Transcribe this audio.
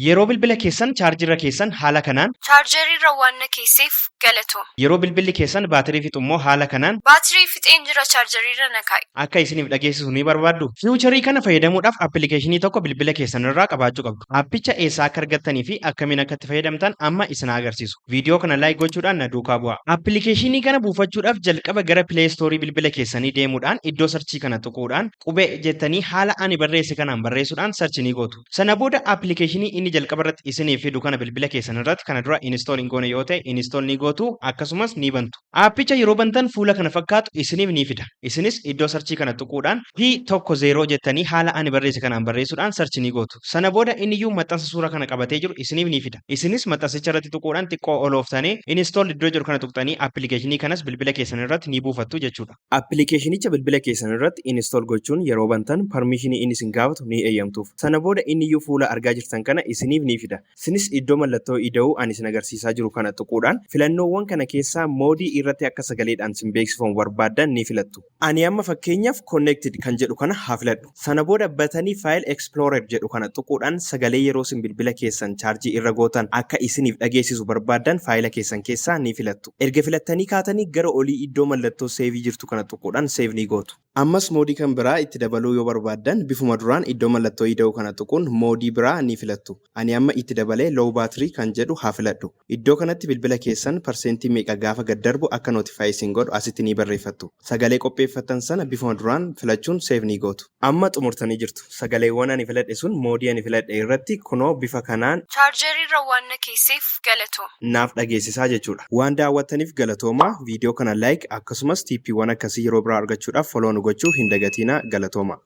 Yeroo bilbila keessan chaarjiirra keessan haala kanaan. Chaarjeriirra waan na keesseef galatoom. Yeroo bilbilli keessan baatirii fixu immoo haala kanaan. Baatirii fixeen jira, chaarjeriirra na kaa'i. Akka isiniif dhageessisu ni barbaaddu? Feature kana fayyadamuudhaaf appilikeeshinii tokko bilbila keessan irraa qabaachuu qabdu. Aappicha eessaa akka argattanii fi akkamiin akka itti fayyadamtan amma isin agarsiisu. Viidiyoo kana like gochuudhaan na duukaa bu'aa. Appilikeeshinii kana buufachuudhaaf jalqaba gara Play Store bilbila keessanii deemuudhaan iddoo search kana tuquudhaan "Qubee" jettanii haala ani barreesse kanaan barreessuudhaan search ni gootu. Sana booda appilikeeshinii inni jalqaba irratti isiniif fidu kana bilbila keessan irratti kana dura install hin goone yoo ta'e install ni gootu, akkasumas ni bantu. Aappicha yeroo bantan fuula kana fakkaatu isiniif ni fida. Isinis iddoo search kana tuquudhaan P10 jettanii haala ani barreesse kanaan barreessuudhaan search ni gootu. Sana booda inni iyyuu maxxansa suura kana qabatee jiru isiniif ni fida. Isinis maxxansicha irratti tuquudhaan xiqqoo ol ooftanii install iddoo jiru kana tuqxanii appilikeeshinii kanas bilbila keessan irratti ni buufattu jechuudha. Appilikeeshinicha bilbila keessan irratti install gochuun yeroo bantan permission inni isin gaafatu ni eeyyamtuuf. Sana booda inni iyyuu fuula argaa jirtan kana isiniif ni fida. Isinis iddoo mallattoo ida'uu ani isin agarsiisaa jiru kana tuquudhaan filannoowwan kana keessaa mode irratti akka sagaleedhaan isin beeksifamu barbaaddan ni filattu. Ani amma fakkeenyaaf "connected" kan jedhu kana haa filadhu. Sana booda button "File Explorer" jedhu kana tuquudhaan sagalee yeroo isin bilbila keessan chaarjii irra gootan akka isiniif dhageessisu barbaaddan faayila keessan keessaa ni filattu. Erga filattanii kaatanii gara olii iddoo mallattoo save jirtu kana tuquudhaan save ni gootu. Ammas mode kan biraa itti dabaluu yoo barbaaddan bifuma duraan iddoo mallattoo ida'uu kana tuquun mode biraa ni filattu. Ani amma itti dabalee "low battery" kan jedhu haa filadhu. Iddoo kanatti bilbila keessan parsentii meeqa gaafa gad darbu akka notify isin godhu asitti ni barreeffattu. Sagalee qopheeffattan sana bifuma duraan filachuun save ni gootu. Amma xumurtanii jirtu. Sagaleewwan ani filadhe sun mode ani filadhe irratti kunoo bifa kanaan Chaarjeriirra waan na keesseef galatoom. naaf dhageessisaa jechuudha. Waan daawwattaniif galatoomaa. Viidiyoo kana like, akkasumas tiippiiwwan akkasii yeroo biraa argachuudhaaf follow nu gochuu hin dagatinaa. Galatooma.